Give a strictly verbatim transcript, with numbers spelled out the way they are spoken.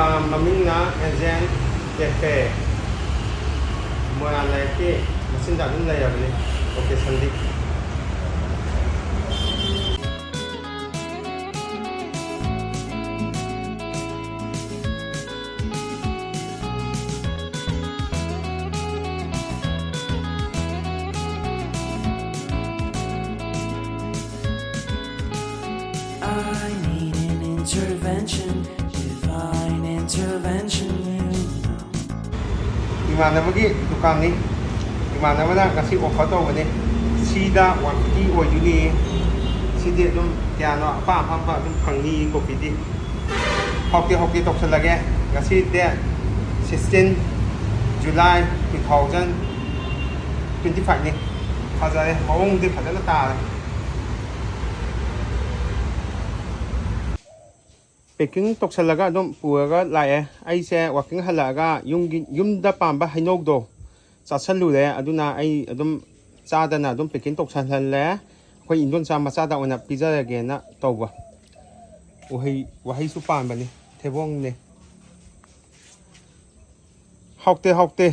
ꯃꯃꯤꯡꯅ ꯑꯦꯟꯖꯦꯟ ꯀꯦꯐꯦ꯫ ꯃꯣꯏꯔꯥꯡ ꯂꯥꯏꯔꯛꯀꯤ ꯃꯆꯤꯟꯗ ꯑꯗꯨꯝ ꯂꯩꯔꯕꯅꯤ ꯂꯣꯀꯦꯁꯟꯗꯤ꯫ I need an intervention, divine intervention. ꯏꯃꯥꯟꯅꯕꯒꯤ ꯗꯨꯀꯥꯟꯅꯤ꯫ ꯏꯃꯥꯟꯅꯕꯅ ꯉꯁꯤ ꯑꯣꯐꯔ ꯇꯧꯕꯅꯤ꯫ ꯁꯤꯗ ꯋꯥꯟ ꯐꯤꯐꯇꯤ ꯑꯣꯏꯗꯣꯏꯅꯤ꯫ ꯁꯤꯗꯤ ꯑꯗꯨꯝ ꯀꯌꯥꯅꯣ ꯑꯄꯥꯝ ꯑꯄꯥꯝꯕ ꯑꯗꯨꯝ ꯐꯪꯅꯤ ꯀꯣꯐꯤꯗꯤ꯫ ꯍꯥꯎꯇꯦ ꯍꯥꯎꯇꯦ ꯇꯧꯁꯜꯂꯒꯦ꯫ ꯉꯁꯤ date sixteen July two thousand twenty ꯐꯥꯏꯚꯅꯤ꯫ ꯐꯖꯔꯦ, ꯃꯑꯣꯡꯗꯤ ꯐꯖꯅ ꯇꯥꯔꯦ꯫ ꯄꯦꯀꯤꯡ ꯇꯧꯁꯜꯂꯒ ꯑꯗꯨꯝ ꯄꯨꯔꯒ ꯂꯥꯛꯑꯦ꯫ ꯑꯩꯁꯦ ꯋꯥꯀꯤꯡ ꯍꯜꯂꯛꯑꯒ ꯌꯨꯝꯒꯤ, ꯌꯨꯝꯗ ꯄꯥꯟꯕ ꯍꯩꯅꯧꯗꯣ ꯆꯥꯁꯜꯂꯨꯔꯦ꯫ ꯑꯗꯨꯅ ꯑꯩ ꯑꯗꯨꯝ ꯆꯥꯗꯅ ꯑꯗꯨꯝ ꯄꯦꯀꯤꯡ ꯇꯧꯁꯜꯍꯜꯂꯦ꯫ ꯑꯩꯈꯣꯏ ꯏꯟꯗꯣꯟꯆꯥ ꯃꯆꯥꯗ ꯑꯣꯏꯅ ꯄꯤꯖꯔꯒꯦꯅ ꯇꯧꯕ꯫ ꯎꯍꯩ, ꯋꯥꯍꯩꯁꯨ ꯄꯥꯟꯕꯅꯤ, ꯊꯩꯕꯣꯡꯅꯦ꯫ ꯍꯥꯎꯇꯦ, ꯍꯥꯎꯇꯦ꯫